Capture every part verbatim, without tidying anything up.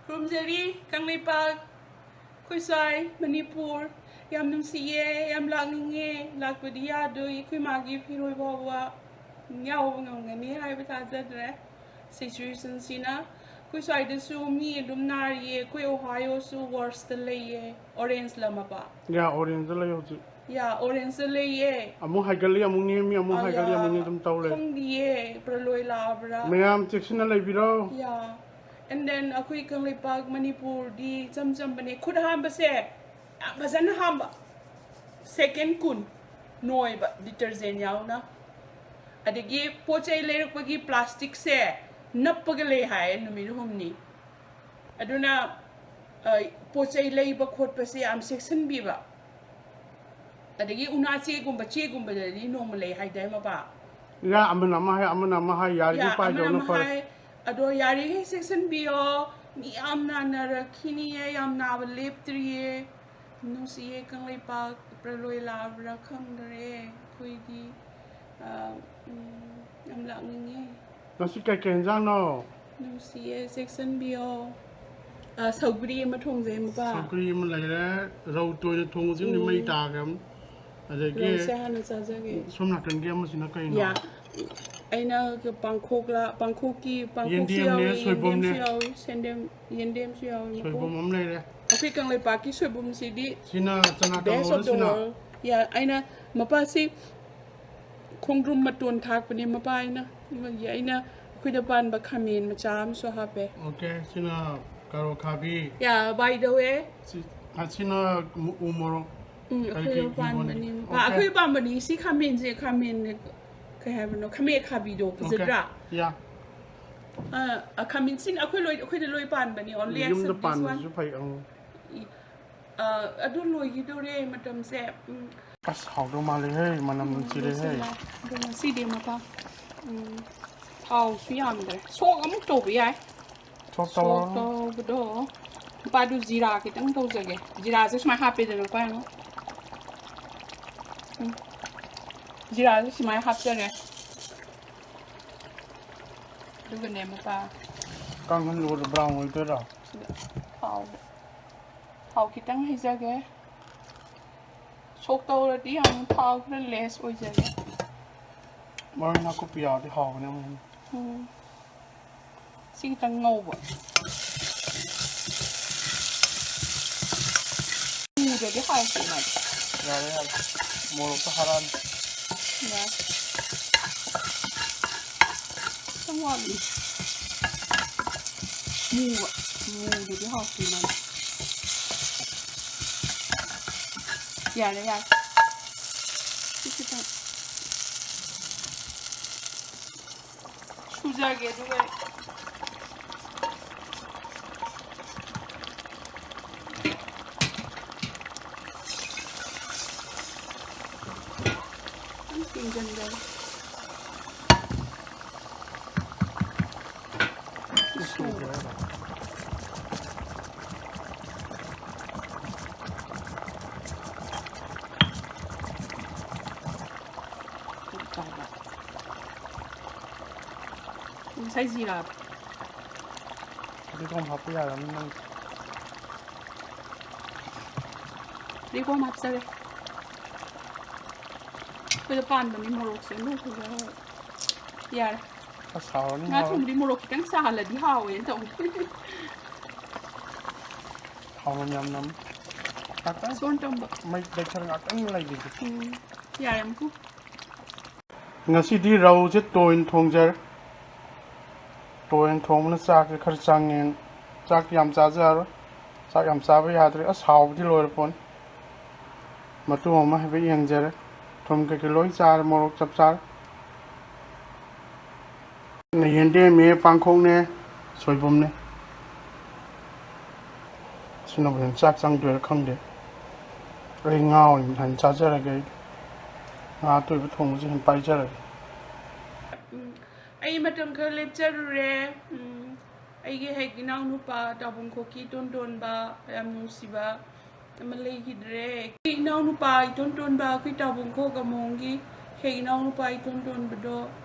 ꯈꯨꯔꯨꯝꯖꯔꯤ ꯀꯪꯂꯩꯄꯥꯛ, ꯑꯩꯈꯣꯏ ꯁ꯭ꯋꯥꯏ ꯃꯅꯤꯄꯨꯔ꯫ ꯌꯥꯝ ꯅꯨꯡꯁꯤꯌꯦ, ꯌꯥꯝ ꯂꯥꯛꯅꯤꯡꯉꯦ, ꯂꯥꯛꯄꯗꯤ ꯌꯥꯗꯣꯏ꯫ ꯑꯩꯈꯣꯏ ꯃꯥꯒꯤ ꯐꯤꯔꯣꯏ ꯐꯥꯎꯕ ꯌꯥꯎꯕ ꯉꯝꯒꯅꯤ ꯍꯥꯏꯕ ꯊꯥꯖꯗ꯭ꯔꯦ꯫ ꯁꯤꯆꯨꯋꯦꯁꯟꯁꯤꯅ ꯑꯩꯈꯣꯏ ꯁ꯭ꯋꯥꯏꯗꯁꯨ ꯃꯤ ꯑꯗꯨꯝ ꯅꯥꯔꯤꯌꯦ꯫ ꯑꯩꯈꯣꯏ ꯑꯣꯍꯥꯏꯌꯣꯁꯨ ꯋꯥꯔꯁꯇ ꯂꯩꯌꯦ, ꯑꯣꯔꯦꯟꯖ ꯂꯝ ꯃꯄꯥ꯫ ꯌꯥ, ꯑꯣꯔꯦꯟꯖꯇ ꯂꯩ ꯍꯧꯖꯤꯛ꯫ ꯌꯥ, ꯑꯣꯔꯦꯟꯖꯇ ꯂꯩꯌꯦ꯫ ꯑꯃꯨꯛ ꯍꯥꯏꯒꯠꯂꯤ, ꯑꯃꯨꯛ ꯅꯦꯝꯃꯤ, ꯑꯃꯨꯛ ꯍꯥꯏꯒꯠꯂꯤ, ꯑꯃꯨꯛ ꯅꯦꯝꯃꯤ, ꯑꯗꯨꯝ ꯇꯧ ꯂꯩ꯫ ꯈꯪꯗꯤꯌꯦ, ꯄ꯭ꯔꯂꯣꯏ ꯂꯥꯛꯑꯕ꯭ꯔꯥ? ꯃꯌꯥꯝ ꯆꯦꯛꯁꯤꯟꯅ ꯂꯩꯕꯤꯔꯣ꯫ ꯌꯥ꯫ And then ꯑꯩꯈꯣꯏ ꯀꯪꯂꯩꯄꯥꯛ ꯃꯅꯤꯄꯨꯔꯗꯤ ꯏꯆꯝ ꯆꯝꯕꯅꯦ꯫ ꯈꯨꯠ ꯍꯥꯝꯕꯁꯦ ꯌꯥꯝ ꯐꯖꯅ ꯍꯥꯝꯕ, ꯁꯦꯀꯦꯟ ꯀꯨꯟ ꯅꯣꯏꯕ, ꯗꯤꯇꯔꯖꯦꯟ ꯌꯥꯎꯅ꯫ ꯑꯗꯒꯤ ꯄꯣꯠ ꯆꯩ ꯂꯩꯔꯛꯄꯒꯤ ꯄ꯭ꯂꯥꯁꯇꯤꯛꯁꯦ ꯅꯞꯄꯒ ꯂꯩ ꯍꯥꯏꯌꯦ ꯅꯨꯃꯤꯠ ꯍꯨꯝꯅꯤ꯫ ꯑꯗꯨꯅ, ꯑ, ꯄꯣꯠ ꯆꯩ ꯂꯩꯕ ꯈꯣꯠꯄꯁꯦ ꯌꯥꯝ ꯆꯦꯛꯁꯤꯟꯕꯤꯕ꯫ ꯑꯗꯒꯤ ꯎꯅꯥ ꯆꯦꯒꯨꯝꯕ, ꯆꯦꯒꯨꯝꯕꯗꯗꯤ ꯅꯣꯡꯃ ꯂꯩ ꯍꯥꯏꯗꯥꯏ ꯃꯄꯥ? ꯌꯥ, ꯑꯃꯅ ꯑꯃ ꯍꯥꯏ, ꯑꯃꯅ ꯑꯃ ꯍꯥꯏ, ꯌꯥꯔꯤꯈꯩ ꯌꯥ, ꯑꯃꯅ ꯄꯥꯏꯗꯕꯅ ꯑꯃ ꯐꯔꯦ꯫ ꯍꯥꯏ꯫ ꯑꯗꯣ ꯌꯥꯔꯤꯈꯩ ꯆꯦꯛꯁꯤꯟꯕꯤꯌꯣ꯫ ꯃꯤ ꯌꯥꯝ ꯅꯥꯅꯔꯛꯈꯤꯅꯤꯌꯦ, ꯌꯥꯝ ꯅꯥꯕ ꯂꯦꯞꯇ꯭ꯔꯤꯌꯦ꯫ ꯅꯨꯡꯁꯤꯌꯦ ꯀꯪꯂꯩꯄꯥꯛ, ꯄ꯭ꯔꯂꯣꯏ ꯂꯥꯛꯑꯕ꯭ꯔꯥ ꯈꯪꯗ꯭ꯔꯦ ꯑꯩꯈꯣꯏꯗꯤ꯫ ꯑ, ꯎꯝ, ꯌꯥꯝ ꯂꯥꯛꯅꯤꯡꯉꯦ꯫ ꯉꯁꯤ ꯀꯩꯀꯩ ꯌꯦꯟꯖꯥꯡꯅꯣ? ꯅꯨꯡꯁꯤꯌꯦ, ꯆꯦꯛꯁꯤꯟꯕꯤꯌꯣ꯫ ꯑ, ꯁꯧꯒ꯭ꯔꯤ ꯑꯃ ꯊꯣꯡꯖꯩ ꯃꯄꯥ꯫ ꯁꯧꯒ꯭ꯔꯤ ꯑꯃ ꯂꯩꯔꯦ, ꯔꯧ ꯇꯣꯏꯅ ꯊꯣꯡꯕꯁꯤꯃꯗꯤ ꯃꯩ ꯇꯥꯈ꯭ꯔꯕꯅꯤ꯫ ꯑꯗꯒꯤ ꯔꯧꯁꯦ ꯍꯥꯟꯅ ꯆꯥꯖꯒꯦ꯫ ꯁꯣꯝ ꯅꯥꯀꯟꯒꯤ ꯑꯃꯁꯤꯅ ꯀꯩꯅꯣ? ꯌꯥ꯫ ꯑꯩꯅ ꯄꯥꯡꯈꯣꯛꯂ, ꯄꯥꯡꯈꯣꯛꯀꯤ, ꯄꯥꯡꯈꯣꯛꯁꯨ ꯌꯦꯟꯗꯦꯝꯅꯦ, ꯌꯥꯎꯋꯤ, ꯁꯣꯏꯕꯨꯝꯅꯦ꯫ ꯌꯦꯟꯗꯦꯝꯁꯨ ꯌꯥꯎꯋꯤ, ꯁꯦꯟꯗꯦꯝ, ꯌꯦꯟꯗꯦꯝꯁꯨ ꯌꯥꯎꯋꯤ ꯃꯄꯥ꯫ ꯁꯣꯏꯕꯨꯝ ꯑꯃ ꯂꯩꯔꯦ꯫ ꯑꯩꯈꯣꯏ ꯀꯪꯂꯩꯄꯥꯛꯀꯤ ꯁꯣꯏꯕꯨꯝꯁꯤꯗꯤ ꯁꯤꯅ ꯆꯅꯥ best of ꯀꯥꯡꯍꯧꯔ the ꯁꯤꯅ? World꯫ ꯌꯥ, ꯑꯩꯅ ꯃꯄꯥꯁꯤ ꯈꯣꯡꯗ꯭ꯔꯨꯝ ꯃꯇꯣꯟ ꯊꯥꯛꯄꯅꯦ ꯃꯄꯥ ꯑꯩꯅ꯫ ꯑꯃꯒꯤ ꯑꯩꯅ ꯑꯩꯈꯣꯏꯗ ꯄꯥꯟꯕ ꯈꯥꯃꯦꯟ ꯃꯆꯥ ꯑꯃꯁꯨ ꯍꯥꯞꯄꯦ꯫ ꯑꯣꯀꯦ, ꯁꯤꯅ ꯀꯥꯔꯣ ꯈꯥꯕꯤ꯫ ꯌꯥ, by the way꯫ ꯁꯤ-, ꯑ, ꯁꯤꯅ ꯎ ꯎ ꯃꯣꯔꯣꯛ꯫ ꯎꯝ, ꯀꯔꯤ ꯑꯩꯈꯣꯏ ꯀꯔꯤ ꯄꯥꯟꯕꯅꯤ ꯏꯪꯈꯣꯜꯅꯣ? ꯃꯄꯥ꯫ ꯑꯣꯀꯦ꯫ ꯑꯩꯈꯣꯏ ꯄꯥꯟꯕꯅꯤ꯫ ꯁꯤ ꯈꯥꯃꯦꯟꯁꯦ, ꯈꯥꯃꯦꯟ ꯀꯩ ꯍꯥꯏꯕꯅꯣ? ꯈꯥꯃꯦꯟ ꯑꯈꯥꯕꯤꯗꯣ, ꯑꯣꯀꯦ꯫ ꯐꯖꯗ꯭ꯔꯥ? ꯌꯥ꯫ ꯑ, ꯑ, ꯈꯥꯃꯦꯟꯁꯤꯟ ꯑꯩꯈꯣꯏ ꯂꯣꯏ, ꯑꯩꯈꯣꯏꯗ ꯂꯣꯏ ꯄꯥꯟꯕꯅꯤ, only ꯌꯨꯝꯗ except this one꯫ ꯄꯥꯟꯕꯁꯨ ꯐꯩ꯫ ꯑꯪ꯫ ꯏ-, ꯑ, ꯑꯗꯨ ꯂꯣꯏꯈꯤꯗꯣꯔꯦ ꯃꯇꯝꯁꯦ꯫ ꯎꯝ꯫ ꯑꯁ, ꯍꯥꯎꯗꯧ ꯃꯥꯜꯂꯦꯍꯦ, ꯃꯅꯝ ꯅꯨꯡꯁꯤꯔꯦꯍꯦ꯫ ꯑꯗꯣ ꯉꯁꯤꯗꯤ ꯃꯄꯥ, ꯎꯝ, ꯊꯥꯎꯁꯨ ꯌꯥꯝꯗ꯭ꯔꯦ꯫ ꯁꯣꯛ ꯑꯃꯨꯛ ꯇꯧꯕ ꯌꯥꯏ꯫ ꯁꯣꯛ ꯁꯣꯛ ꯇꯧꯔꯣ꯫ ꯇꯧꯕꯗꯣ, ꯃꯄꯥꯗꯨ ꯖꯤꯔꯥ ꯈꯤꯇꯪ ꯇꯧꯖꯒꯦ꯫ ꯖꯤꯔꯥꯁꯦ ꯁꯨꯃꯥꯏꯅ ꯍꯥꯞꯄꯦꯗꯅ, ꯃꯄꯥ ꯌꯦꯡꯉꯣ꯫ ꯎꯝ꯫ ꯖꯤꯔꯥꯁꯦ ꯁꯨꯃꯥꯏꯅ ꯍꯥꯞꯆꯔꯦ꯫ ꯑꯗꯨꯒꯅꯦ ꯃꯄꯥ꯫ ꯀꯪꯍꯜꯂꯣ, brown ꯑꯣꯏꯗꯣꯏꯔꯣ? ꯊꯥꯎꯗ, ꯊꯥꯎ ꯈꯤꯇꯪ ꯍꯩꯖꯒꯦ꯫ ꯁꯣꯛ ꯇꯧꯔꯗꯤ ꯑꯃꯨꯛ ꯊꯥꯎ ꯈꯔ ꯂꯦꯁ ꯑꯣꯏꯖꯒꯦ꯫ ꯃꯔꯣꯏ ꯅꯥꯀꯨꯞꯄꯤ ꯌꯥꯎꯔꯗꯤ ꯍꯥꯎꯕꯅꯦ ꯑꯃꯨꯛ ꯍꯦꯟꯅ꯫ ꯎꯝ꯫ ꯁꯤ ꯈꯤꯇꯪ ꯉꯧꯕ꯫ ꯎꯗꯗꯤ ꯍꯥꯎꯇꯦ ꯃꯥꯗꯤ꯫ ꯌꯥꯔꯦ, ꯌꯥꯔꯦ꯫ ꯃꯣꯔꯣꯛꯇꯣ ꯍꯥꯔꯛꯑꯅꯤ꯫ ꯌꯥꯔꯦ꯫ ꯈꯤꯇꯪ ꯋꯥꯠꯂꯤ꯫ ꯃꯨꯕ꯫ ꯃꯨꯗꯗꯤ ꯍꯥꯎꯇꯦ ꯃꯥꯗꯤ꯫ ꯌꯥꯔꯦ, ꯌꯥꯔꯦ꯫ ꯁꯤ ꯈꯤꯇꯪ꯫ ꯁꯨꯖꯒꯦ, ꯑꯗꯨꯒ ꯑꯗꯨꯝ ꯇꯤꯡꯖꯟꯖꯔꯦ꯫ ꯁꯤ ꯁꯨꯈ꯭ꯔꯦ꯫ ꯉꯁꯥꯏ ꯖꯤꯔꯥ꯫ ꯐꯗꯤꯒꯣꯝ ꯍꯥꯞꯄ ꯌꯥꯔꯅꯤ ꯅꯪ꯫ ꯐꯗꯤꯒꯣꯝ ꯍꯥꯞꯆꯔꯦ꯫ ꯑꯩꯈꯣꯏꯗ ꯄꯥꯟꯕꯅꯤ ꯃꯣꯔꯣꯛꯁꯦ, ꯅꯣꯏ ꯐꯖꯔꯦ꯫ ꯌꯥꯔꯦ꯫ ꯑꯁ, ꯍꯥꯎꯔꯅꯤ, ꯉꯥ ꯍꯥꯎꯔꯅꯤ꯫ ꯊꯣꯡꯕꯗꯤ ꯃꯣꯔꯣꯛ ꯈꯤꯇꯪ ꯁꯥꯍꯜꯂꯗꯤ ꯍꯥꯎꯋꯦꯅ ꯇꯧꯕꯅꯤ꯫ ꯍꯥꯎꯅ ꯌꯥꯝ ꯅꯝꯃꯤ꯫ ꯉꯥꯛꯇꯪ ꯁꯣꯟ ꯇꯝꯕ꯫ ꯃꯩ ꯂꯩꯊꯔ ꯉꯥꯛꯇꯪ ꯂꯩꯈꯤꯁꯦ꯫ ꯎꯝ, ꯌꯥꯔꯦ, ꯑꯃꯨꯛꯀꯨ꯫ ꯉꯁꯤꯗꯤ ꯔꯧꯁꯦ ꯇꯣꯏꯅ ꯊꯣꯡꯖꯔꯦ꯫ ꯇꯣꯏꯅ ꯊꯣꯡꯕꯅ ꯆꯥꯛꯁꯦ ꯈꯔ ꯆꯪꯉꯦꯅ ꯆꯥꯛꯇꯤ ꯌꯥꯝ ꯆꯥꯖꯔꯣꯏ꯫ ꯆꯥꯛ ꯌꯥꯝ ꯆꯥꯕ ꯌꯥꯗ꯭ꯔꯦ꯫ ꯑꯁ, ꯍꯥꯎꯕꯗꯤ ꯂꯣꯏꯔ ꯄꯣꯠꯅꯤ꯫ ꯃꯇꯨꯝ ꯑꯃ ꯍꯥꯏꯐꯦꯠ ꯌꯦꯡꯖꯔꯦ꯫ ꯊꯨꯝ ꯀꯩꯀꯩ ꯂꯣꯏ ꯆꯥꯔꯦ, ꯃꯣꯔꯣꯛ ꯆꯞ ꯆꯥꯔꯦ꯫ ꯌꯦꯟꯗꯦꯝꯅꯦ, ꯄꯥꯡꯈꯣꯛꯅꯦ, ꯁꯣꯏꯕꯨꯝꯅꯦ꯫ ꯁꯤꯅꯕꯨ ꯍꯦꯟꯅ ꯆꯥꯛ ꯆꯪꯗꯣꯏꯔꯥ ꯈꯪꯗꯦ꯫ ꯑꯩ ꯉꯥ ꯑꯣꯏꯅ ꯍꯥꯟꯅ ꯆꯥꯖꯔꯒꯦ꯫ ꯑꯩ ꯉꯥ ꯑꯇꯣꯏꯕ ꯊꯣꯡꯕꯁꯦ ꯍꯦꯟꯅ ꯄꯥꯏꯖꯔꯒꯦ꯫ ꯎꯝ, ꯑꯩ ꯃꯇꯝ ꯈꯔ ꯂꯦꯞꯆꯔꯨꯔꯦ꯫ ꯎꯝ, ꯑꯩꯒꯤ ꯍꯦꯛ ꯏꯅꯥꯎꯅꯨꯄꯥ ꯇꯥꯕꯨꯡꯈꯣꯛꯀꯤ ꯏꯇꯣꯟ ꯇꯣꯟꯕ, ꯌꯥꯝ ꯅꯨꯡꯁꯤꯕ ꯑꯃ ꯂꯩꯈꯤꯗ꯭ꯔꯦ꯫ ꯑꯩ ꯏꯅꯥꯎꯅꯨꯄꯥ ꯏꯇꯣꯟ ꯇꯣꯟꯕ, ꯑꯩꯈꯣꯏ ꯇꯥꯕꯨꯡꯈꯣꯛ ꯑꯃꯣꯝꯒꯤ ꯍꯦꯛ ꯏꯅꯥꯎꯅꯨꯄꯥ ꯏꯇꯣꯟ ꯇꯣꯟꯕꯗꯣ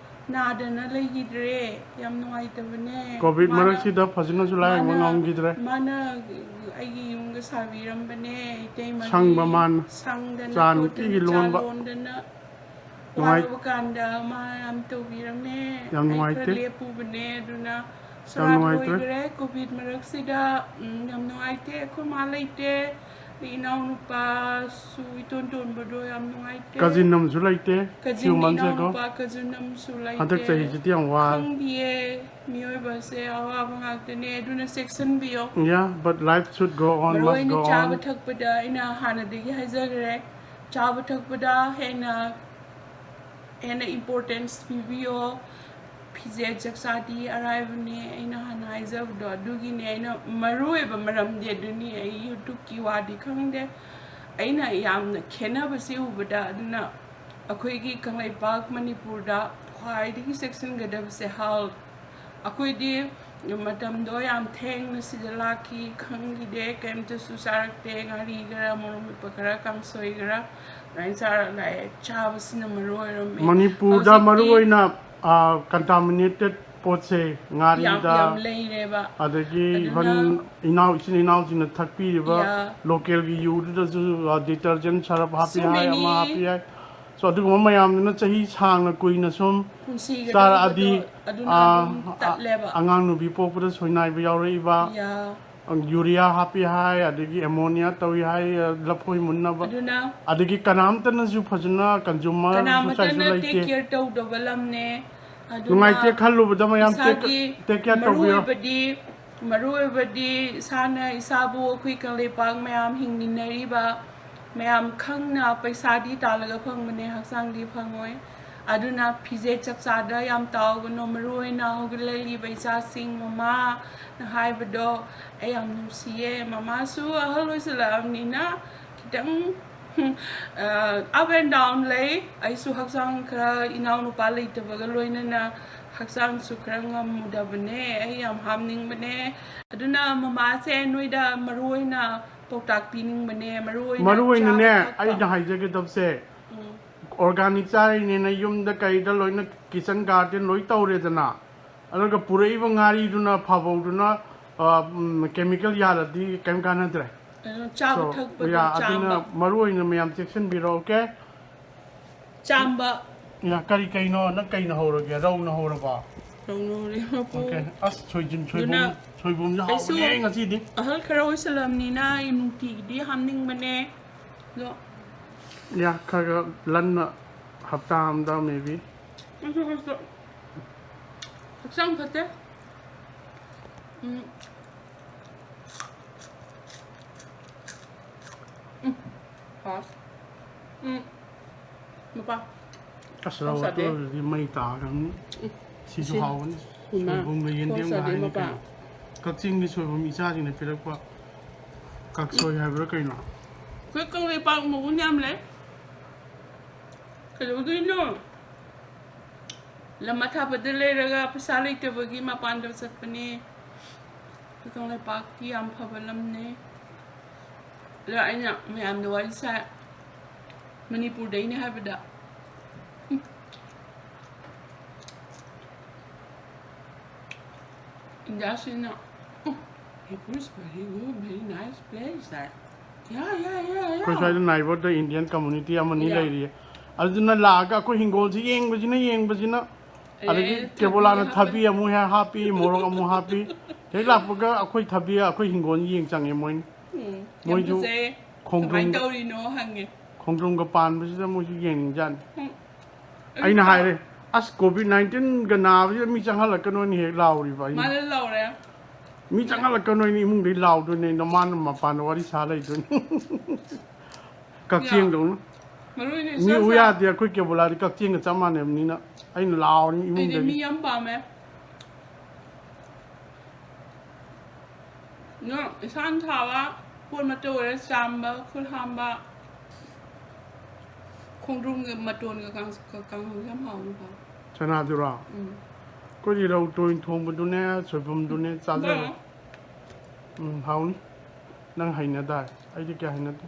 ꯅꯥꯗꯅ ꯂꯩꯈꯤꯗ꯭ꯔꯦ꯫ ꯌꯥꯝ ꯅꯨꯡꯉꯥꯏꯇꯕꯅꯦ꯫ ꯀꯣꯚꯤꯗ ꯃꯥꯅ ꯃꯔꯛꯁꯤꯗ ꯐꯖꯅꯁꯨ ꯂꯥꯌꯦꯡꯕ ꯃꯥꯅ ꯉꯝꯈꯤꯗ꯭ꯔꯦ꯫ ꯃꯥꯅ ꯑꯩꯒꯤ ꯌꯨꯝꯒ ꯁꯥꯕꯤꯔꯝꯕꯅꯦ꯫ ꯏꯇꯩꯃꯒꯤ ꯁꯪꯕ ꯃꯥꯅ ꯁꯪꯗꯅ ꯆꯥ ꯈꯣꯠꯇꯅ ꯅꯨꯡꯇꯤꯒꯤ ꯆꯥ ꯂꯣꯟꯕ꯫ ꯂꯣꯟꯗꯅ ꯅꯨꯡꯉꯥꯏ- ꯋꯥꯔꯕ ꯀꯥꯟꯗ ꯃꯥ ꯌꯥꯝ ꯇꯧꯕꯤꯔꯝꯃꯦ꯫ ꯌꯥꯝ ꯑꯩ ꯈꯔ ꯅꯨꯡꯉꯥꯏꯇꯦ꯫ ꯂꯦꯞꯄꯨꯕꯅꯦ꯫ ꯑꯗꯨꯅ ꯌꯥꯝ ꯁꯣꯔꯥꯠ ꯅꯨꯡꯉꯥꯏꯇ꯭ꯔꯦ꯫ ꯂꯣꯏꯈ꯭ꯔꯦ꯫ ꯀꯣꯚꯤꯗ ꯃꯔꯛꯁꯤꯗ ꯎꯝ, ꯌꯥꯝ ꯅꯨꯡꯉꯥꯏꯇꯦ꯫ ꯑꯩꯈꯣꯏ ꯃꯥ ꯂꯩꯇꯦ꯫ ꯑꯩ ꯏꯅꯥꯎꯅꯨꯄꯥꯁꯨ ꯏꯇꯣꯟ ꯇꯣꯟꯕꯗꯣ ꯌꯥꯝ ꯅꯨꯡꯉꯥꯏꯇꯦ꯫ ꯀꯖꯤꯟ ꯑꯃꯁꯨ ꯂꯩꯇꯦ꯫ Cousin Few months ago꯫ ꯏꯅꯥꯎꯅꯨꯄꯥ ꯀꯖꯤꯟ ꯑꯃꯁꯨ ꯂꯩꯇꯦ꯫ ꯍꯟꯗꯛ ꯆꯍꯤꯁꯤꯗꯤ ꯌꯥꯝ ꯋꯥꯔꯦ꯫ ꯈꯪꯗꯤꯌꯦ꯫ ꯃꯤꯑꯣꯏꯕꯁꯦ ꯑꯋꯥꯕ ꯉꯥꯛꯇꯅꯦ꯫ ꯑꯗꯨꯅ ꯆꯦꯛꯁꯤꯟꯕꯤꯌꯣ꯫ Yeah, but life should go on, ꯃꯔꯨ must ꯑꯣꯏꯅ go ꯆꯥꯕ on. ꯊꯛꯄꯗ ꯑꯩꯅ ꯍꯥꯟꯅꯗꯒꯤ ꯍꯥꯏꯖꯈ꯭ꯔꯦ꯫ ꯆꯥꯕ ꯊꯛꯄꯗ ꯍꯦꯟꯅ ꯍꯦꯟꯅ importance ꯄꯤꯕꯤꯌꯣ꯫ ꯐꯤꯖꯦꯠ ꯆꯛꯆꯥꯗꯤ ꯑꯔꯥꯏꯕꯅꯦ꯫ ꯑꯩꯅ ꯍꯥꯟꯅ ꯍꯥꯏꯖꯕꯗꯣ ꯑꯗꯨꯒꯤꯅꯦ꯫ ꯑꯩꯅ ꯃꯔꯨ ꯑꯣꯏꯕ ꯃꯔꯝꯗꯤ ꯑꯗꯨꯅꯤ꯫ ꯑꯩ YouTubeꯀꯤ ꯋꯥꯗꯤ ꯈꯪꯗꯦ꯫ ꯑꯩꯅ ꯌꯥꯝꯅ ꯈꯦꯠꯅꯕꯁꯤ ꯎꯕꯗ꯫ ꯑꯗꯨꯅ ꯑꯩꯈꯣꯏꯒꯤ ꯀꯪꯂꯩꯄꯥꯛ ꯃꯅꯤꯄꯨꯔꯗ ꯈ꯭ꯋꯥꯏꯗꯒꯤ ꯆꯦꯛꯁꯤꯟꯒꯗꯕꯁꯦ health꯫ ꯑꯩꯈꯣꯏꯗꯤ ꯃꯇꯝꯗꯣ ꯌꯥꯝ ꯊꯦꯡꯅ ꯁꯤꯗ ꯂꯥꯛꯈꯤ, ꯈꯪꯈꯤꯗꯦ, ꯀꯩꯝꯇꯁꯨ ꯆꯥꯔꯛꯇꯦ꯫ ꯉꯥꯔꯤ ꯈꯔ, ꯃꯣꯔꯣꯛ ꯃꯦꯠꯄ ꯈꯔ, ꯀꯥꯡꯁꯣꯏ ꯈꯔ ꯑꯗꯨꯃꯥꯏꯅ ꯆꯥꯔ ꯂꯥꯛꯑꯦ꯫ ꯆꯥꯕꯁꯤꯅ ꯃꯔꯨ ꯑꯣꯏꯔꯝꯃꯦ꯫ ꯃꯅꯤꯄꯨꯔꯗ ꯍꯧꯖꯤꯛꯇꯤ ꯃꯔꯨ ꯑꯣꯏꯅ contaminated ꯄꯣꯠꯁꯦ ꯌꯥꯝ ꯉꯥꯔꯤꯗ, ꯌꯥꯝ ꯂꯩꯔꯦꯕ꯫ ꯑꯗꯒꯤ ꯑꯗꯨꯅ even ꯏꯅꯥꯎ ꯏꯆꯤꯟ ꯏꯅꯥꯎꯁꯤꯡꯅ ꯊꯛꯄꯤꯔꯤꯕ Yeah. localꯒꯤ ꯌꯨꯗꯨꯗꯁꯨ detergent ꯁꯔꯞ ꯍꯥꯞꯄꯤ So ꯍꯥꯏ, many. ꯑꯃ ꯍꯥꯞꯄꯤ ꯍꯥꯏ꯫ So ꯑꯗꯨꯒꯨꯝꯕ ꯃꯌꯥꯝꯗꯨꯅ ꯆꯍꯤ ꯁꯥꯡꯅ ꯀꯨꯏꯅ ꯁꯨꯝ ꯄꯨꯟꯁꯤꯒ ꯆꯥꯔꯛꯑꯗꯤ, ꯂꯧꯕꯗꯣ ꯑꯗꯨꯅ ꯑꯥ, ꯑꯗꯨꯝ ꯇꯠꯂꯦꯕ꯫ ꯑꯉꯥꯡ ꯅꯨꯕꯤ ꯄꯣꯛꯄꯗ ꯁꯣꯏꯅꯥꯏꯕ ꯌꯥꯎꯔꯛꯏꯕ, Yeah. ꯌꯨꯔꯤꯌꯥ ꯍꯥꯞꯄꯤ ꯍꯥꯏ, ꯑꯗꯒꯤ ammonia ꯇꯧꯏ ꯍꯥꯏ, ꯂꯐꯣꯏ ꯃꯨꯟꯅꯕ꯫ ꯑꯗꯨꯅ ꯑꯗꯒꯤ ꯀꯅꯥꯝꯇꯅꯁꯨ ꯐꯖꯅ consumer society ꯀꯅꯥꯃꯠꯇꯅ take ꯂꯩꯇꯦ꯫ care ꯇꯧꯗꯕ ꯂꯝꯅꯦ꯫ ꯑꯗꯨꯅ ꯅꯨꯡꯉꯥꯏꯇꯦ ꯈꯜꯂꯨꯕꯗ ꯃꯌꯥꯝ take, ꯏꯁꯥꯒꯤ take care ꯃꯔꯨ ꯇꯧꯕꯤꯌꯣ꯫ ꯑꯣꯏꯕꯗꯤ ꯃꯔꯨ ꯑꯣꯏꯕꯗꯤ ꯏꯁꯥꯅ ꯏꯁꯥꯕꯨ, ꯑꯩꯈꯣꯏ ꯀꯪꯂꯩꯄꯥꯛ ꯃꯌꯥꯝ ꯍꯤꯡꯃꯤꯟꯅꯔꯤꯕ ꯃꯌꯥꯝ ꯈꯪꯅ ꯄꯩꯁꯥꯗꯤ ꯇꯥꯜꯂꯒ ꯐꯪꯕꯅꯦ, ꯍꯛꯆꯥꯡꯗꯤ ꯐꯪꯉꯣꯏ꯫ ꯑꯗꯨꯅ ꯐꯤꯖꯦꯠ ꯆꯛꯆꯥꯗ ꯌꯥꯝ ꯇꯥꯎꯒꯅꯨ꯫ ꯃꯔꯨ ꯑꯣꯏꯅ ꯍꯧꯒꯠꯂꯛꯂꯤꯕ ꯏꯆꯥꯁꯤꯡ, ꯃꯃꯥꯅ ꯍꯥꯏꯕꯗꯣ ꯑꯩ ꯌꯥꯝ ꯅꯨꯡꯁꯤꯌꯦ꯫ ꯃꯃꯥꯁꯨ ꯑꯍꯜ ꯑꯣꯏꯁꯤꯜꯂꯛꯑꯕꯅꯤꯅ ꯈꯤꯇꯪ up and down ꯂꯩ꯫ ꯑꯩꯁꯨ ꯍꯛꯆꯥꯡ ꯈꯔ, ꯏꯅꯥꯎꯅꯨꯄꯥ ꯂꯩꯇꯕꯒ ꯂꯣꯏꯅꯅ ꯍꯛꯆꯥꯡꯁꯨ ꯈꯔ ꯉꯝꯃꯨꯗꯕꯅꯦ꯫ ꯑꯩ ꯌꯥꯝ ꯍꯥꯞꯅꯤꯡꯕꯅꯦ꯫ ꯑꯗꯨꯅ ꯃꯃꯥꯁꯦ ꯅꯣꯏꯗ ꯃꯔꯨ ꯑꯣꯏꯅ ꯄꯥꯎꯇꯥꯛ ꯄꯤꯅꯤꯡꯕꯅꯦ꯫ ꯃꯔꯨ ꯑꯣꯏꯅ ꯃꯔꯨ ꯑꯣꯏꯅꯅꯦ ꯆꯥꯕ ꯊꯛꯄ꯫ ꯑꯩꯅ ꯍꯥꯏꯖꯒꯗꯕꯁꯦ, ꯎꯝ꯫ organic ꯆꯥꯔꯤꯅꯦꯅ ꯌꯨꯝꯗ ꯀꯩꯗ ꯂꯣꯏꯅ kitchen garden ꯂꯣꯏ ꯇꯧꯔꯦꯗꯅ, ꯑꯗꯨꯒ ꯄꯨꯔꯛꯏꯕ ꯉꯥꯔꯤꯗꯨꯅ, ꯐꯥꯕꯧꯗꯨꯅ, ꯑ, ꯎꯝ, chemical ꯌꯥꯜꯂꯗꯤ ꯀꯩꯝ ꯀꯥꯟꯅꯗ꯭ꯔꯦ꯫ ꯑꯗꯨꯅ ꯆꯥꯕ So, ꯊꯛꯄꯗ ꯌꯥ, ꯑꯗꯨꯅ ꯆꯥꯝꯕ꯫ ꯃꯔꯨ ꯑꯣꯏꯅ ꯃꯌꯥꯝ ꯆꯦꯛꯁꯤꯟꯕꯤꯔꯣ, okay? ꯆꯥꯝꯕ꯫ ꯌꯥ, ꯀꯔꯤ ꯀꯩꯅꯣ? ꯅꯪ ꯀꯩꯅ ꯍꯧꯔꯒꯦ? ꯔꯧꯅ ꯍꯧꯔꯕꯣ? ꯔꯧꯅ ꯍꯧꯔꯦ, ꯃꯄꯨ꯫ Okay. ꯑꯁ, ꯁꯣꯏꯖꯤꯟ, ꯁꯣꯏꯕꯨꯝ, ꯑꯗꯨꯅ ꯁꯣꯏꯕꯨꯝꯁꯦ ꯑꯩꯁꯨ ꯍꯥꯎꯕꯅꯦ ꯉꯁꯤꯗꯤ꯫ ꯑꯍꯜ ꯈꯔ ꯑꯣꯏꯁꯜꯂꯝꯅꯤꯅ ꯑꯩ ꯅꯨꯡꯇꯤꯒꯤꯗꯤ ꯍꯥꯞꯅꯤꯡꯕꯅꯦ꯫ ꯑꯗꯣ ꯌꯥ, ꯈꯔ ꯈꯔ ꯂꯟꯅ, ꯍꯞꯇꯥ ꯑꯝꯗ maybe꯫ ꯑꯗꯨ ꯑꯣꯏꯔꯁꯨ ꯍꯛꯆꯥꯡ ꯐꯠꯇꯦ꯫ ꯎꯝ꯫ ꯎꯝ꯫ ꯍꯥꯎ꯫ ꯎꯝ꯫ ꯅꯨꯄꯥ꯫ ꯑꯁ, ꯈꯣꯡ ꯔꯧ ꯁꯥꯗꯦ꯫ ꯑꯇꯣꯏꯕꯗꯨꯗꯤ ꯃꯩ ꯇꯥꯈ꯭ꯔꯕꯅꯤ꯫ ꯎꯝ꯫ ꯁꯤꯁꯨ ꯁꯤ꯫ ꯍꯥꯎꯕꯅꯤ꯫ ꯏꯃꯥ꯫ ꯁꯣꯏꯕꯨꯝꯒ ꯈꯣꯡ ꯌꯦꯟꯗꯦꯝꯒ ꯁꯥꯗꯦ ꯍꯥꯏꯅꯤ ꯃꯄꯥ꯫ ꯀꯩꯅꯣ꯫ ꯀꯛꯆꯤꯡꯒꯤ ꯁꯣꯏꯕꯨꯝ ꯏꯆꯥꯁꯤꯡꯅ ꯄꯤꯔꯛꯄ꯫ ꯀꯛꯁꯣꯏ ꯍꯥꯏꯕ꯭ꯔꯥ ꯀꯩꯅꯣ? ꯑꯩꯈꯣꯏ ꯀꯪꯂꯩꯄꯥꯛ ꯃꯒꯨꯟ ꯌꯥꯝ ꯂꯩ꯫ ꯀꯩꯗꯧꯗꯣꯏꯅꯣ? ꯂꯝ ꯑꯊꯥꯞꯄꯗ ꯂꯩꯔꯒ ꯄꯩꯁꯥ ꯂꯩꯇꯕꯒꯤ ꯃꯄꯥꯟꯗ ꯆꯠꯄꯅꯦ꯫ ꯑꯩꯈꯣꯏ ꯀꯪꯂꯩꯄꯥꯛꯀꯤ ꯌꯥꯝ ꯐꯕ ꯂꯝꯅꯦ꯫ ꯑꯗꯣ ꯑꯩꯅ ꯃꯌꯥꯝꯗ ꯋꯥꯔꯤ ꯁꯥꯏ, ꯃꯅꯤꯄꯨꯔꯗꯩꯅꯦ ꯍꯥꯏꯕꯗ꯫ ꯎꯝ꯫ ꯏꯟꯗꯤꯌꯥꯁꯤꯅ, "Oh, Manipur is very good, very nice place," high. Yeah, yeah, yeah, yeah. ꯑꯩꯈꯣꯏ ꯁ꯭ꯋꯥꯏꯗ ꯅꯥꯏꯕꯔꯗ Indian community ꯑꯃꯅꯤ ꯌꯥ꯫ ꯂꯩꯔꯤꯌꯦ꯫ ꯑꯗꯨꯅ ꯂꯥꯛꯑꯒ ꯑꯩꯈꯣꯏ ꯍꯤꯡꯒꯣꯜꯁꯤ ꯌꯦꯡꯕꯁꯤꯅ, ꯌꯦꯡꯕꯁꯤꯅ, ꯑꯦ, ꯑꯗꯒꯤ ꯊꯕꯤ ꯀꯦꯕꯣꯂꯥꯅ ꯍꯥꯞꯄ-, ꯊꯕꯤ ꯑꯃꯨꯛ ꯍꯦꯛ ꯍꯥꯞꯄꯤ, ꯃꯣꯔꯣꯛ ꯑꯃꯨꯛ ꯍꯥꯞꯄꯤ꯫ ꯍꯦꯛ ꯂꯥꯛꯄꯒ ꯑꯩꯈꯣꯏ ꯊꯕꯤ, ꯑꯩꯈꯣꯏ ꯍꯤꯡꯒꯣꯜ ꯌꯦꯡ ꯆꯪꯉꯦ ꯃꯣꯏꯅ꯫ ꯎꯝ, ꯌꯥꯝ ꯃꯣꯏꯁꯨ ꯐꯖꯩꯌꯦ꯫ ꯈꯣꯡꯗ꯭ꯔꯨꯝ-, ꯀꯃꯥꯏꯅ ꯇꯧꯔꯤꯅꯣ ꯍꯪꯉꯦ꯫ ꯈꯣꯡꯗ꯭ꯔꯣꯝꯒ ꯄꯥꯟꯕꯁꯤꯗ ꯃꯣꯏꯁꯨ ꯌꯦꯡꯅꯤꯡꯖꯥꯠꯅꯤ꯫ ꯎꯝ꯫ ꯑꯩꯅ ꯑꯗꯨ ꯍꯥꯏꯔꯦ, "ꯑꯁ, COVID nineteenꯒ ꯅꯥꯕꯁꯤꯗ ꯃꯤ ꯆꯪꯍꯜꯂꯛꯀꯅꯣꯅ" ꯍꯦꯛ ꯂꯥꯎꯔꯤꯕ ꯑꯩꯅ꯫ ꯃꯥꯅ ꯂꯥꯎꯔꯦ꯫ "ꯃꯤ ꯆꯪꯍꯜꯂꯛꯀꯅꯣ, ꯑꯩꯅ ꯏꯃꯨꯡꯗꯩ ꯂꯥꯎꯗꯣꯏꯅꯦ, ꯅꯃꯥꯅ ꯃꯄꯥꯟꯗ ꯋꯥꯔꯤ ꯁꯥ ꯂꯩꯗꯣꯏꯅꯦ"꯫ ꯀꯛꯆꯦꯡꯗꯧꯅ꯫ ꯃꯔꯨ ꯑꯣꯏꯅ ꯃꯤ ꯏꯁꯥ ꯎ ꯏꯁꯥ ꯌꯥꯗꯦ, ꯑꯩꯈꯣꯏ ꯀꯦꯕꯣꯂꯥꯗꯤ ꯀꯛꯆꯦꯡꯒ ꯆꯞ ꯃꯥꯟꯅꯕꯅꯤꯅ ꯑꯩꯅ ꯂꯥꯎꯔꯅꯤ ꯑꯩꯗꯤ ꯏꯃꯨꯡꯗꯒꯤ꯫ ꯃꯤ ꯌꯥꯝ ꯄꯥꯝꯃꯦ꯫ ꯅꯪ ꯏꯁꯥꯅ ꯊꯥꯕ ꯄꯣꯠ ꯃꯆꯩ ꯑꯣꯏꯔꯦ, ꯆꯥꯝꯕ, ꯈꯨꯠ ꯍꯥꯝꯕ, ꯈꯣꯡꯗ꯭ꯔꯨꯝꯒ ꯃꯇꯣꯟꯒ ꯀꯥꯡ-, ꯀꯥꯡꯍꯧ ꯌꯥꯝ ꯍꯥꯎꯅꯤꯀꯣ꯫ ꯆꯅꯥꯗꯨꯔꯣ? ꯎꯝ꯫ ꯑꯩꯈꯣꯏꯗꯤ ꯔꯧ ꯇꯣꯏ ꯊꯣꯡꯕꯗꯨꯅꯦ, ꯁꯣꯏꯕꯨꯝꯗꯨꯅꯦ ꯆꯥꯖꯔꯦ꯫ ꯕꯥ꯫ ꯎꯝ, ꯍꯥꯎꯅꯤ꯫ ꯅꯪ ꯍꯩꯅꯗꯥꯏ? ꯑꯩꯗꯤ ꯀꯌꯥ ꯍꯩꯅꯗꯦ꯫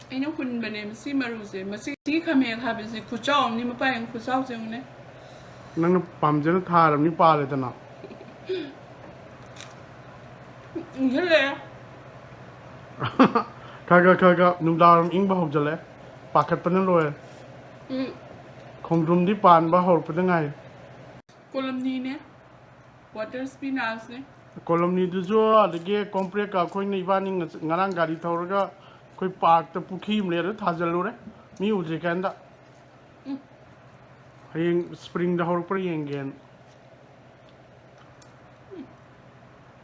ꯑꯩꯅ ꯍꯨꯟꯕꯅꯦ ꯃꯁꯤ ꯃꯔꯨꯁꯦ꯫ ꯃꯁꯤ, ꯁꯤ ꯈꯥꯃꯦꯟ ꯍꯥꯏꯕꯁꯤ ꯈꯨꯆꯥꯎ ꯑꯃꯅꯤ, ꯃꯄꯥꯟ ꯌꯦꯡꯉꯨ, ꯈꯨꯆꯥꯎꯁꯦ ꯌꯦꯡꯉꯨꯅꯦ꯫ ꯅꯪꯅ ꯄꯥꯝꯖꯅ ꯊꯥꯔꯕꯅꯤ, ꯄꯥꯜꯂꯦꯗꯅ꯫ ꯏꯪꯁꯜꯂꯛꯑꯦ꯫ ꯈꯔ ꯈꯔ ꯈꯔ ꯈꯔ ꯅꯨꯡꯗꯥꯡꯋꯥꯏꯔꯝ ꯏꯪꯕ ꯍꯧꯖꯤꯜꯂꯛꯑꯦ꯫ ꯄꯥꯈꯠꯄꯅ ꯂꯣꯏꯔꯦ꯫ ꯎꯝ, ꯈꯣꯡꯗ꯭ꯔꯨꯝꯗꯤ ꯄꯥꯟꯕ ꯍꯧꯔꯛꯄꯗ ꯉꯥꯏꯔꯤ꯫ ꯀꯣꯂꯝꯅꯤꯅꯦ, ꯋꯥꯇꯔ ꯁ꯭ꯄꯤꯅꯥꯁꯅꯦ꯫ ꯀꯣꯂꯝꯅꯤꯗꯨꯁꯨ, ꯑꯗꯒꯤ ꯀꯣꯝꯄ꯭ꯔꯦꯛꯀ ꯑꯩꯈꯣꯏꯅ ꯏꯕꯥꯅꯤ ꯉ-, ꯉꯔꯥꯡ ꯒꯥꯔꯤ ꯊꯧꯔꯒ ꯑꯩꯈꯣꯏ ꯄꯥꯔꯛꯇ ꯄꯨꯈ꯭ꯔꯤ ꯑꯃ ꯂꯩ, ꯑꯗꯨ ꯊꯥꯖꯤꯜꯂꯨꯔꯦ ꯃꯤ ꯎꯗ꯭ꯔꯤꯀꯥꯟꯗ꯫ ꯎꯝ꯫ ꯍꯌꯦꯡ ꯁ꯭ꯄ꯭ꯔꯤꯡꯗ ꯍꯧꯔꯛꯄ꯭ꯔꯥ ꯌꯦꯡꯒꯦꯅ꯫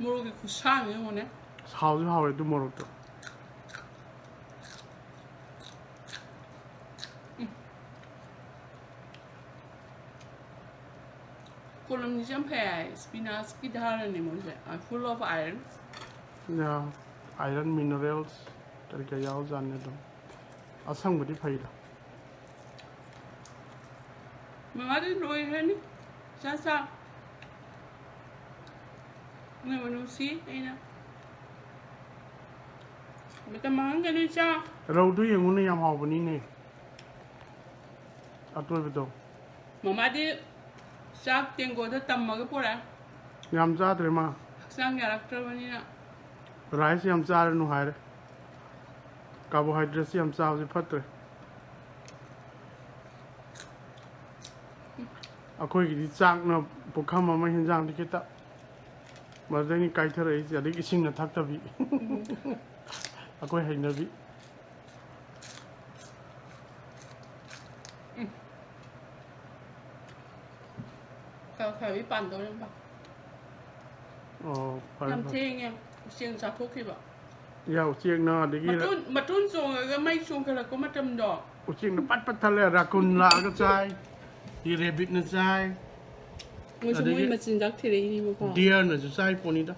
ꯃꯣꯔꯣꯛꯀꯤ ꯈꯨꯁꯥꯡ ꯌꯦꯡꯉꯨꯅꯦ꯫ ꯍꯥꯎꯁꯨ ꯍꯥꯎꯋꯦ ꯑꯗꯨ ꯃꯣꯔꯣꯛꯇꯣ꯫ ꯀꯣꯂꯝꯅꯤꯁꯦ ꯌꯥꯝ ꯐꯩ ꯍꯥꯏ, ꯁ꯭ꯄꯤꯅꯥꯁꯀꯤ ꯙꯥꯔꯅꯦ ꯃꯣꯏꯁꯦ, full of iron꯫ ꯌꯥ, ꯑꯥꯏꯔꯟ ꯃꯤꯅꯔꯦꯜꯁ ꯀꯔꯤ ꯀꯔꯤ ꯌꯥꯎꯖꯥꯠꯅꯤ ꯑꯗꯨꯝ꯫ ꯑꯁꯪꯕꯗꯤ ꯐꯩꯗ꯫ ꯃꯃꯥꯗꯤ ꯂꯣꯏꯈ꯭ꯔꯅꯤ꯫ ꯆꯥ ꯆꯥ꯫ ꯅꯣꯏꯕꯨ ꯅꯨꯡꯁꯤ ꯑꯩꯅ꯫ ꯃꯇꯝ ꯃꯥꯡꯍꯟꯒꯅꯨ ꯏꯆꯥ꯫ ꯔꯧꯗꯨ ꯌꯦꯡꯉꯨꯅꯦ, ꯌꯥꯝ ꯍꯥꯎꯕꯅꯤꯅꯦ꯫ ꯑꯇꯣꯏꯕꯗꯣ꯫ ꯃꯃꯥꯗꯤ ꯆꯥꯛ ꯇꯦꯡꯀꯣꯠꯇ ꯇꯝꯃꯒ ꯄꯨꯔꯛꯑꯦ꯫ ꯌꯥꯝ ꯆꯥꯗ꯭ꯔꯦ ꯃꯥ꯫ ꯍꯛꯆꯥꯡ ꯌꯥꯔꯛꯇ꯭ꯔꯕꯅꯤꯅ꯫ ꯔꯥꯏꯁ ꯌꯥꯝ ꯆꯥꯔꯅꯨ ꯍꯥꯏꯔꯦ꯫ ꯀꯥꯔꯕꯣꯍꯥꯏꯗ꯭ꯔꯦꯠꯁꯤ ꯌꯥꯝ ꯆꯥꯕꯁꯦ ꯐꯠꯇ꯭ꯔꯦ꯫ ꯑꯩꯈꯣꯏꯒꯤꯗꯤ ꯆꯥꯛꯅ ꯄꯨꯈꯝ ꯑꯃ, ꯍꯦꯟꯖꯥꯡꯗꯤ ꯈꯤꯇ꯫ ꯃꯗꯨꯗꯩꯅꯤ ꯀꯥꯏꯊꯔꯛꯏꯁꯦ꯫ ꯑꯗꯒꯤ ꯏꯁꯤꯡꯅ ꯊꯛꯇꯕꯤ꯫ ꯑꯩꯈꯣꯏ ꯍꯩꯅꯕꯤ꯫ ꯈꯔ ꯈꯔꯗꯤ ꯄꯥꯟꯗꯧꯔꯦ ꯃꯥ꯫ ꯑꯣ, ꯐꯔꯦ, ꯌꯥꯝ ꯐꯔꯦ꯫ ꯊꯦꯡꯉꯦ꯫ ꯎꯆꯦꯛꯅ ꯆꯥꯊꯣꯛꯈꯤꯕ꯫ ꯌꯥ, ꯎꯆꯦꯛꯅ, ꯑꯗꯒꯤ ꯔ-, ꯃꯇꯣꯟ, ꯃꯇꯣꯟ ꯆꯣꯡꯉꯒ ꯃꯩ ꯆꯣꯡꯈꯠꯂꯛꯄ ꯃꯇꯝꯗꯣ꯫ ꯎꯆꯦꯛꯅ ꯄꯠ ꯄꯠ ꯊꯠꯂꯦ, ꯔꯥꯀꯨꯟ ꯂꯥꯛꯑꯒ ꯆꯥꯏ, ꯔꯦꯕꯤꯠꯅ ꯆꯥꯏ, ꯃꯣꯏꯁꯨ ꯃꯣꯏ ꯑꯗꯒꯤ ꯃꯆꯤꯟꯖꯥꯛ ꯊꯤꯔꯛꯏꯅꯦꯕꯀꯣ꯫ ꯗꯤꯌꯔꯅꯁꯨ ꯆꯥꯏ ꯄꯣꯠꯅꯤꯗ꯫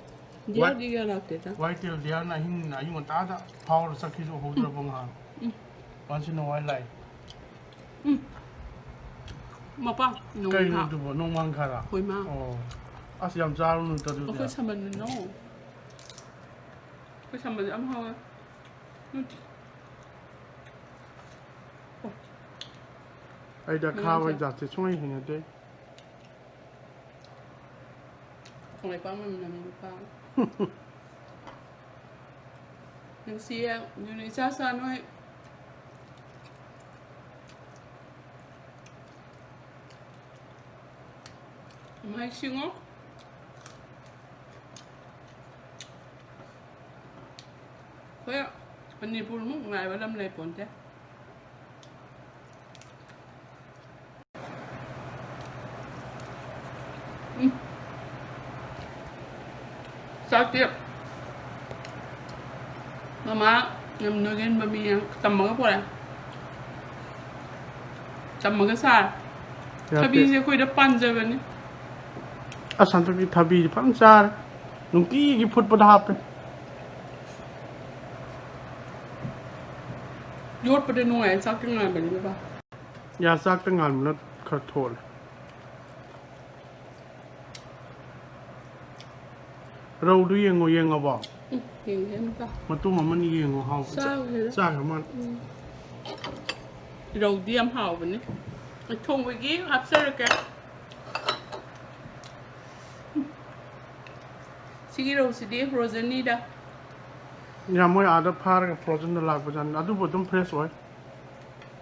ꯗꯤꯌꯔꯗꯤ ꯀꯌꯥ ꯂꯥꯛꯇꯦꯗ꯫ ꯋꯥꯏꯠ ꯇꯦꯜ ꯗꯤꯌꯔꯅ ꯑꯍꯤꯡ, ꯑꯌꯨꯛ ꯉꯟꯇꯥꯗ ꯐꯥꯎꯔ ꯆꯠꯈꯤꯁꯨ ꯎꯍꯧꯗ꯭ꯔꯕ ꯉꯍꯥꯟ꯫ ꯎꯝ꯫ Once in a while ꯂꯥꯛꯑꯦ꯫ ꯎꯝ꯫ ꯃꯄꯥ, ꯅꯣꯡ ꯀꯩꯅꯣ ꯊꯥ꯫ ꯑꯗꯨꯕꯣ? ꯅꯣꯡꯃꯥꯡꯈꯥꯔꯥ? ꯍꯣꯏ, ꯃꯥ꯫ ꯑꯣ꯫ ꯑꯁ, ꯌꯥꯝ ꯆꯥꯔꯨꯅꯨ ꯑꯗꯨꯗꯤ꯫ ꯑꯩꯈꯣꯏ ꯁꯝꯕꯟꯗꯨꯅꯣ꯫ ꯑꯩꯈꯣꯏ ꯁꯝꯕꯟꯗ ꯌꯥꯝ ꯍꯧꯋꯦ꯫ ꯅꯠꯇꯦ꯫ ꯑꯩꯗꯤ ꯑꯈꯥꯕ ꯃꯌꯥꯝꯁꯦ꯫ ꯖꯥꯠꯁꯦ ꯁꯨꯡꯍꯩ ꯍꯩꯅꯗꯦ꯫ ꯊꯣꯡꯂꯩ ꯄꯥꯝꯃꯝꯅ ꯃꯤ ꯅꯨꯄꯥ꯫ ꯅꯨꯡꯁꯤꯌꯦ꯫ ꯑꯗꯨꯅ ꯏꯆꯥ ꯆꯥ ꯅꯣꯏ꯫ ꯃꯍꯩ ꯁꯤꯡꯉꯣ꯫ ꯑꯩꯈꯣꯏ ꯃꯅꯤꯄꯨꯔꯃꯨꯛ ꯅꯨꯡꯉꯥꯏꯕ ꯂꯝ ꯂꯩ ꯄꯣꯟꯇꯦ꯫ ꯎꯝ꯫ ꯆꯥꯛꯇꯤ ꯃꯃꯥ ꯌꯥꯝ ꯅꯣꯏꯒꯟꯕ ꯃꯤ ꯇꯝꯃꯒ ꯄꯣꯔꯛꯑꯦ꯫ ꯇꯝꯃꯒ ꯆꯥꯔꯦ꯫ ꯌꯥꯗꯦ꯫ ꯊꯕꯤꯁꯦ ꯑꯩꯈꯣꯏꯗ ꯄꯥꯟꯖꯕꯅꯤ꯫ ꯑꯁ, ꯍꯟꯗꯛꯇꯤ ꯊꯕꯤꯁꯦ ꯐꯖꯅ ꯆꯥꯔꯦ꯫ ꯅꯨꯡꯇꯤꯒꯤ ꯐꯨꯠꯄꯗ ꯍꯥꯞꯄꯦ꯫ ꯌꯣꯠꯄꯗ ꯅꯨꯡꯉꯥꯏ, ꯆꯥꯛꯇꯤ ꯉꯥꯟꯕꯅꯤꯅꯀꯣ꯫ ꯌꯥ, ꯆꯥꯛꯇ ꯉꯥꯟꯕꯅ ꯈꯔ ꯊꯣꯠꯂꯦ꯫ ꯔꯧꯗꯨ ꯌꯦꯡꯉꯣ, ꯌꯦꯡꯉꯕꯣ? ꯎꯝ, ꯌꯦꯡꯒꯦ ꯑꯝꯇ꯫ ꯃꯇꯨꯝ ꯑꯃꯅꯤ ꯌꯦꯡꯉꯣ, ꯍꯥꯎꯕ꯫ ꯆꯥ-, ꯆꯥꯈ꯭ꯔꯦ꯫ ꯆꯥꯈ꯭ꯔ ꯃꯥꯜꯂꯦ꯫ ꯎꯝ꯫ ꯔꯧꯗꯤ ꯌꯥꯝ ꯍꯥꯎꯕꯅꯤ꯫ ꯊꯣꯡꯕꯒꯤ ꯍꯥꯞꯆꯔꯛꯀꯦ꯫ ꯁꯤꯒꯤ ꯔꯧꯁꯤꯗꯤ frozenꯅꯤꯗ꯫ ꯌꯥꯝ, ꯃꯣꯏ ꯑꯥꯗ ꯐꯥꯔꯒ frozenꯗ ꯂꯥꯛꯄꯖꯥꯠꯅꯤ꯫ ꯑꯗꯨꯕꯨ ꯑꯗꯨꯝ fresh ꯑꯣꯏ꯫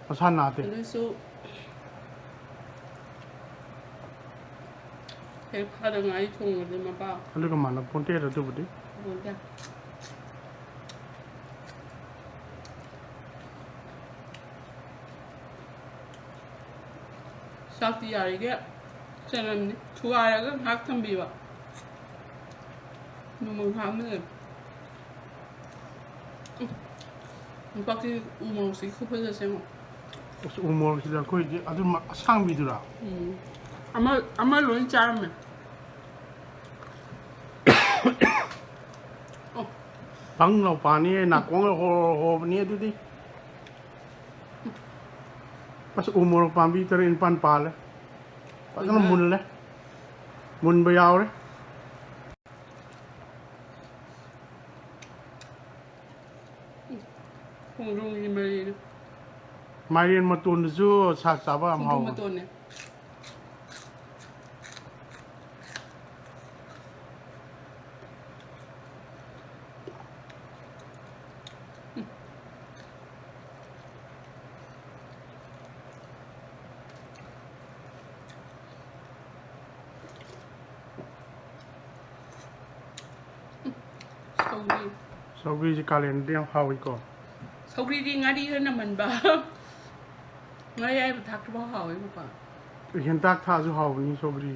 ꯃꯁꯥ ꯅꯥꯗꯦ꯫ ꯑꯗꯨꯁꯨ ꯍꯦꯛ ꯐꯥꯗ ꯉꯥꯏ ꯊꯣꯡꯕꯗꯤ ꯃꯄꯥ꯫ ꯑꯗꯨꯒ ꯃꯥꯟꯅ ꯄꯣꯟꯇꯦꯗ ꯑꯗꯨꯕꯨꯗꯤ꯫ ꯄꯣꯟꯇꯦ꯫ ꯆꯥꯛꯇꯤ ꯌꯥꯔꯤꯒꯩ ꯆꯅꯝꯅꯤ ꯊꯨꯒꯥꯏꯔꯒ ꯉꯥꯏꯍꯥꯛ ꯊꯝꯕꯤꯕ꯫ ꯅꯣꯡꯃꯪ ꯈꯥ ꯑꯃ ꯂꯩ꯫ ꯎꯝ꯫ ꯂꯨꯄꯥ ꯀꯦꯖꯤ ꯎ ꯃꯣꯔꯣꯛꯁꯤ ꯈꯨꯐꯖꯁꯦ ꯌꯦꯡꯉꯣ꯫ ꯑꯁ, ꯎ ꯃꯣꯔꯣꯛꯁꯤꯗ ꯑꯩꯈꯣꯏꯗꯤ ꯑꯗꯨꯝ ꯑꯁꯥꯡꯕꯤꯗꯨꯔꯥ? ꯎꯝ꯫ ꯑꯃ, ꯑꯃ ꯂꯣꯏ ꯆꯥꯔꯝꯃꯦ꯫ ꯑꯣ꯫ ꯄꯪ ꯂꯥꯎ ꯄꯥꯅꯤꯌꯦ, ꯅꯥꯀꯣꯡꯒ ꯍꯣ-, ꯍꯣꯕꯅꯤ ꯑꯗꯨꯗꯤ꯫ ꯑꯁ, ꯎ ꯃꯣꯔꯣꯛ ꯄꯥꯝꯕꯤ ꯇꯔꯦꯠ ꯅꯤꯄꯥꯟ ꯄꯥꯜꯂꯦ꯫ ꯐꯖꯅ ꯃꯨꯟꯅ꯫ ꯃꯨꯜꯂꯦ꯫ ꯃꯨꯟꯕ ꯌꯥꯎꯔꯦ꯫ ꯈꯣꯡꯗ꯭ꯔꯨꯝꯒꯤ ꯃꯔꯤꯗꯣ꯫ ꯃꯥꯏꯔꯦꯟ ꯃꯇꯣꯟꯗꯨꯁꯨ ꯁꯥꯛ ꯆꯥꯕ ꯌꯥꯝ ꯈꯣꯡꯗ꯭ꯔꯨꯝ ꯍꯥꯎꯕꯅꯦ꯫ ꯃꯇꯣꯟꯅꯦ꯫ ꯁꯧꯒ꯭ꯔꯤ꯫ ꯁꯧꯒ꯭ꯔꯤꯁꯦ ꯀꯥꯂꯦꯟꯗꯗꯤ ꯌꯥꯝ ꯍꯥꯎꯏꯀꯣ꯫ ꯁꯧꯒ꯭ꯔꯤꯗꯤ ꯉꯥꯔꯤ ꯈꯔ ꯅꯝꯍꯟꯕ꯫ ꯉꯥ ꯑꯌꯥꯏꯕ ꯊꯥꯛꯇ꯭ꯔꯤꯐꯥꯎ ꯍꯥꯎꯋꯦꯕꯀꯣ꯫ ꯍꯦꯟꯇꯥꯛ ꯊꯥꯛꯑꯁꯨ ꯍꯥꯎꯕꯅꯤ ꯁꯧꯒ꯭ꯔꯤ꯫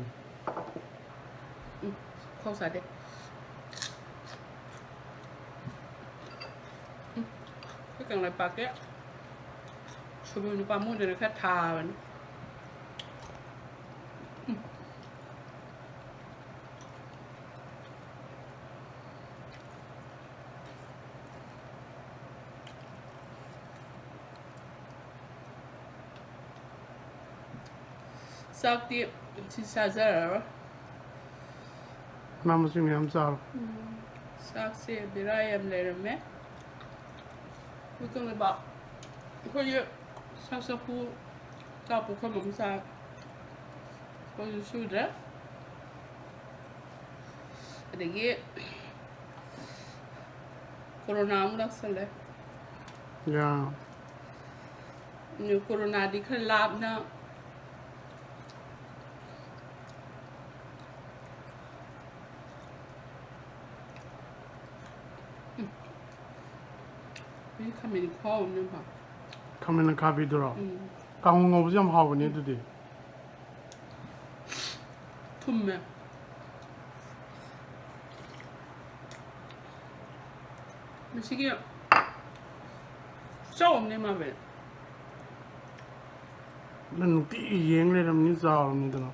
ꯎꯝ, ꯈꯣꯛ ꯆꯥꯗꯦ꯫ ꯎꯝ, ꯑꯩꯈꯣꯏ ꯀꯪꯂꯩꯄꯥꯛꯀꯤ ꯁꯣꯏꯕꯨꯝ ꯅꯨꯄꯥ ꯃꯣꯏꯗꯅ ꯈꯔ ꯊꯥꯕꯅꯤ꯫ ꯎꯝ꯫ ꯆꯥꯛꯇꯤ ꯁꯤ ꯆꯥꯖꯔꯔꯣꯏ꯫ ꯃꯅꯥ ꯃꯁꯤꯡ ꯃꯌꯥꯝ ꯆꯥꯔꯣ꯫ ꯎꯝ, ꯆꯥꯛꯁꯦ ꯕꯦꯔꯥ ꯌꯥꯝ ꯂꯩꯔꯝꯃꯦ꯫ ꯑꯩꯈꯣꯏ ꯀꯪꯂꯩꯄꯥꯛ, ꯑꯩꯈꯣꯏꯒꯤ ꯆꯥꯛ ꯆꯐꯨ, ꯆꯥꯛ ꯄꯨꯈꯝ ꯑꯃ ꯆꯥ-, ꯑꯩꯈꯣꯏꯁꯨ ꯁꯨꯗ꯭ꯔꯦ꯫ ꯑꯗꯒꯤ ꯀꯣꯔꯣꯅꯥ ꯑꯃꯨꯛ ꯂꯥꯛꯁꯜꯂꯦ꯫ ꯌꯥ꯫ ꯑꯗꯨ ꯀꯣꯔꯣꯅꯥꯗꯤ ꯈꯔ ꯂꯥꯞꯅ꯫ ꯎꯝ꯫ ꯁꯤ ꯈꯥꯃꯦꯟ ꯈꯨꯍꯥꯎ ꯑꯃꯅꯦꯕ꯫ ꯈꯥꯃꯦꯟ ꯑꯈꯥꯕꯤꯗꯨꯔꯣ? ꯎꯝ꯫ ꯀꯥꯡꯍꯧ ꯉꯧꯕꯁꯨ ꯌꯥꯝ ꯍꯥꯎꯕꯅꯦ ꯑꯗꯨꯗꯤ꯫ ꯊꯨꯝꯃꯦ꯫ ꯃꯁꯤꯒꯤ ꯈꯨꯆꯥꯎ ꯑꯃꯅꯦ ꯃꯥꯕꯦ꯫ ꯅꯪ ꯅꯨꯡꯇꯤꯒꯤ ꯌꯦꯡ ꯂꯩꯔꯝꯅꯤ, ꯆꯥꯎꯔꯝꯅꯤꯗꯅ꯫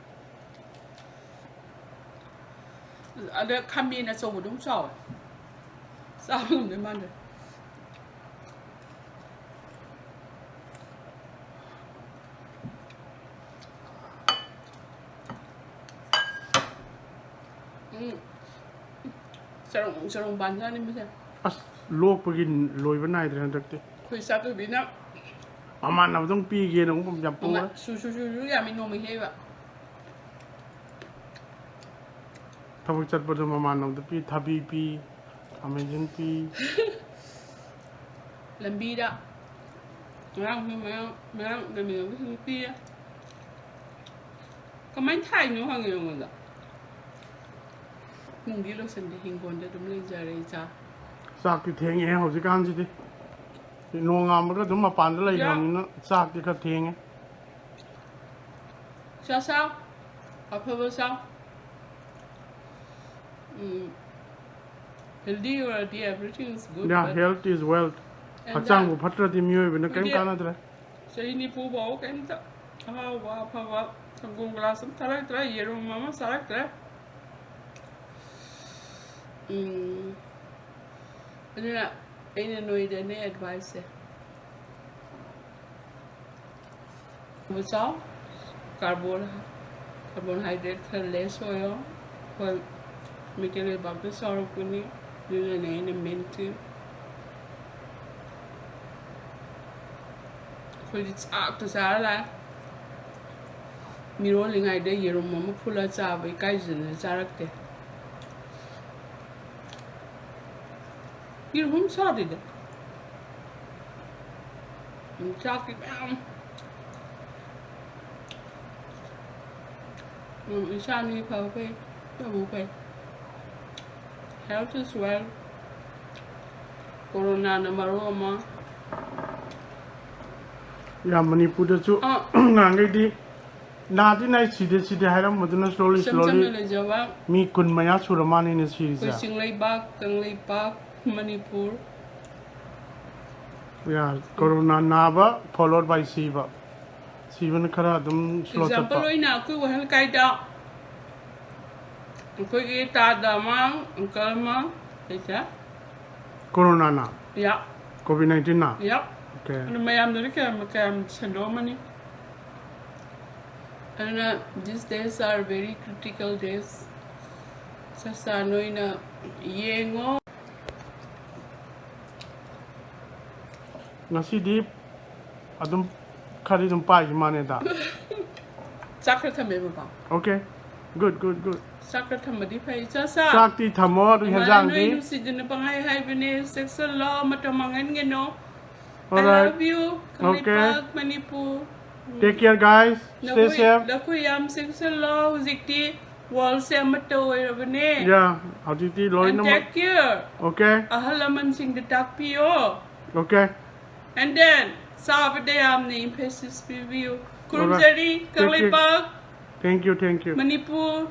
ꯑꯗ ꯈꯥꯃꯦꯟ ꯑꯆꯧꯕꯗꯨꯝ ꯆꯥꯎꯋꯦ꯫ ꯆꯥꯕ ꯉꯝꯗꯣꯏ ꯃꯥꯟꯗꯦ꯫ ꯎꯝ꯫ ꯆꯔꯣꯡ ꯆꯔꯣꯡ ꯄꯥꯟꯖꯥꯠꯅꯤ ꯃꯁꯦ꯫ ꯑꯁ, ꯂꯣꯛꯄꯒꯤ ꯂꯣꯏꯕ ꯅꯥꯏꯗ꯭ꯔꯦ ꯍꯟꯗꯛꯇꯤ꯫ ꯑꯩꯈꯣꯏ ꯏꯆꯥꯇꯣꯝꯕꯤꯅ ꯃꯃꯥꯟꯅꯕꯗꯪ ꯄꯤꯒꯦꯅ ꯑꯃꯨꯛ ꯌꯥꯝ ꯄꯣꯡꯉꯦ꯫ ꯁꯨ ꯁꯨ ꯁꯨ ꯁꯨ ꯌꯥꯝꯃꯤ ꯅꯣꯡꯃ ꯍꯦꯛꯏꯕ꯫ ꯊꯕꯛ ꯆꯠꯄꯗ ꯃꯃꯥꯟꯅꯕꯗ ꯄꯤ, ꯊꯕꯤ ꯄꯤ, ꯑꯃꯦꯖꯟ ꯄꯤ꯫ ꯂꯝꯕꯤꯗ ꯉꯔꯥꯡꯁꯨ ꯃꯌꯥꯡ ꯃꯌꯥꯡ ꯂꯝꯕꯤꯗꯁꯨ ꯄꯤꯌꯦ꯫ ꯀꯃꯥꯏꯅ ꯊꯥꯏꯅꯣ ꯍꯪꯉꯦ ꯑꯩꯉꯣꯟꯗ꯫ ꯅꯨꯡꯗꯤ ꯂꯣꯏꯁꯟꯗꯦ, ꯍꯤꯡꯒꯣꯜꯗ ꯑꯗꯨꯝ ꯂꯩꯖꯔꯦ ꯏꯆꯥ꯫ ꯆꯥꯛꯇꯤ ꯊꯦꯡꯉꯦ ꯍꯧꯖꯤꯛꯀꯥꯟꯁꯤꯗꯤ꯫ ꯅꯣꯡꯉꯥꯟꯕꯒ ꯑꯗꯨꯝ ꯃꯄꯥꯟꯗ ꯂꯩꯈ꯭ꯔꯕꯅꯤꯅ ꯆꯥꯛꯇꯤ ꯈꯔ ꯊꯦꯡꯉꯦ꯫ ꯆꯥ ꯆꯥꯎ, ꯑꯐꯕ ꯆꯥꯎ꯫ ꯎꯝ, healthy ꯑꯣꯏꯔꯗꯤ everything is good, Yeah, but health is wealth. And ꯍꯛꯆꯥꯡꯕꯨ that ꯐꯠꯇ꯭ꯔꯗꯤ ꯃꯤꯑꯣꯏꯕꯅ ꯀꯔꯤꯝ ꯑꯩꯈꯣꯏꯗꯤ ꯀꯥꯟꯅꯗ꯭ꯔꯦ꯫ ꯆꯍꯤ ꯅꯤꯐꯨ ꯐꯥꯎ ꯀꯩꯝꯇ ꯑꯍꯥꯎꯕ ꯑꯐꯕ ꯁꯪꯒꯣꯝ ꯒ꯭ꯂꯥꯁ ꯑꯃ ꯊꯛꯂꯛꯇ꯭ꯔꯦ, ꯌꯦꯔꯨꯝ ꯑꯃ ꯆꯥꯔꯛꯇ꯭ꯔꯦ꯫ ꯎꯝ, ꯑꯗꯨꯅ ꯑꯩꯅ ꯅꯣꯏꯗꯅꯦ adviceꯁꯦ, ꯑꯐꯕ ꯆꯥꯎ, carbon, carbohydrate ꯈꯔ less ꯑꯣꯏꯌꯣ꯫ ꯑꯩꯈꯣꯏ ꯃꯩꯇꯩ ꯂꯩꯕꯥꯛꯇ ꯆꯥꯎꯔꯛꯄꯅꯤ, ꯑꯗꯨꯅꯅꯦ ꯑꯩꯅ ꯃꯦꯟꯇꯦꯟ꯫ ꯑꯩꯈꯣꯏꯗꯤ ꯆꯥꯛꯇ ꯆꯥꯔ ꯂꯥꯛꯑꯦ꯫ ꯃꯤꯔꯣꯜꯂꯤꯉꯩꯗ ꯌꯦꯔꯨꯝ ꯑꯃ ꯐꯨꯠꯂ ꯆꯥꯕ ꯏꯀꯥꯏꯖꯗꯅ ꯆꯥꯔꯛꯇꯦ꯫ ꯌꯦꯔꯨꯝ ꯆꯥꯗꯦꯗ꯫ ꯎꯝ, ꯆꯥꯛꯇꯤ ꯃꯌꯥꯝ꯫ ꯎꯝ, ꯏꯁꯥꯅꯤ ꯐꯕ ꯐꯩ, ꯐꯕꯨ ꯐꯩ꯫ Health is wealth꯫ ꯀꯣꯔꯣꯅꯥꯅ ꯃꯔꯣꯜ ꯑꯃ꯫ ꯌꯥꯝ ꯃꯅꯤꯄꯨꯔꯗꯁꯨ ꯑꯥ꯫ ꯉꯍꯥꯟꯈꯩꯗꯤ ꯅꯥꯗꯤ ꯅꯥꯏ, ꯁꯤꯗꯦ ꯁꯤꯗꯦ ꯍꯥꯏꯔꯝꯕꯗꯨꯅ slowly, ꯏꯆꯝ slowly ꯆꯝꯅ ꯂꯩꯖꯕ ꯃꯤ ꯀꯨꯟ ꯃꯌꯥ ꯁꯨꯔ ꯃꯥꯜꯂꯦꯅꯦ ꯑꯩꯈꯣꯏ ꯁꯤꯔꯤꯁꯦ꯫ ꯆꯤꯡꯂꯩꯕꯥꯛ, ꯀꯪꯂꯩꯄꯥꯛ, ꯃꯅꯤꯄꯨꯔ꯫ ꯌꯥ, ꯀꯣꯔꯣꯅꯥ ꯅꯥꯕ followed by ꯁꯤꯕ꯫ ꯁꯤꯕꯅ ꯈꯔ ꯑꯗꯨꯝ slow Example ꯆꯠꯄ꯫ ꯑꯣꯏꯅ ꯑꯩꯈꯣꯏ ꯋꯥꯍꯦꯡ ꯂꯩꯀꯥꯏꯗ ꯑꯩꯈꯣꯏꯒꯤ ꯇꯥꯗ ꯑꯃ, uncle ꯑꯃ ꯂꯩꯖꯩ꯫ ꯀꯣꯔꯣꯅꯥꯅ? ꯌꯥ, COVID nineteen ꯅ? ꯌꯥ꯫ Okay. ꯑꯗꯨ ꯃꯌꯥꯝꯗꯨꯗꯤ ꯀꯌꯥꯝ, ꯀꯌꯥꯝ ꯁꯟꯗꯣꯛꯑꯝꯃꯅꯤ꯫ ꯑꯗꯨꯅ these days are very critical days꯫ ꯆꯥꯛꯆꯥ ꯅꯣꯏꯅ ꯌꯦꯡꯉꯣ꯫ ꯉꯁꯤꯗꯤ ꯑꯗꯨꯝ ꯈꯔꯗꯤ ꯑꯗꯨꯝ ꯄꯥꯏꯈꯤ ꯃꯥꯅꯦꯗ꯫ ꯆꯥꯛ ꯈꯔ ꯊꯝꯃꯦꯕꯀꯣ꯫ Okay, good, good, good. ꯆꯥꯛ ꯈꯔ ꯊꯝꯃꯗꯤ ꯐꯩ꯫ ꯏꯆꯥ ꯁꯥ꯫ ꯆꯥꯛꯇꯤ ꯊꯝꯃꯣ, ꯑꯗꯨ ꯏꯃꯥꯅ ꯅꯣꯏ ꯍꯦꯟꯖꯥꯡꯗꯤ꯫ ꯅꯨꯡꯁꯤꯗꯅ ꯄꯪꯍꯥꯏ ꯍꯥꯏꯕꯅꯦ꯫ ꯆꯦꯛꯁꯤꯜꯂꯣ, ꯃꯇꯝ ꯃꯥꯡꯍꯟꯒꯅꯣ꯫ I Alright. Love you, Okay. Kangleipak, Manipur. Take care, guys. Stay ꯅꯈꯣꯏ safe. ꯅꯈꯣꯏ ꯌꯥꯝ ꯆꯦꯛꯁꯤꯜꯂꯣ꯫ ꯍꯧꯖꯤꯛꯇꯤ worldꯁꯦ ꯑꯃꯠꯇ ꯑꯣꯏꯔꯕꯅꯦ꯫ Yeah, ꯍꯧꯖꯤꯛꯇꯤ And ꯂꯣꯏꯅꯃꯛ꯫ Take care. Okay, ꯑꯍꯜ ꯂꯃꯟꯁꯤꯡꯗ ꯇꯥꯛꯄꯤꯌꯣ꯫ Okay. And then ꯆꯥꯕꯗ ꯌꯥꯝꯅ emphasis ꯄꯤꯕꯤꯌꯨ꯫ ꯈꯨꯔꯨꯝꯖꯔꯤ꯫ Take care. Kangleipak, Thank you, thank you. Manipur,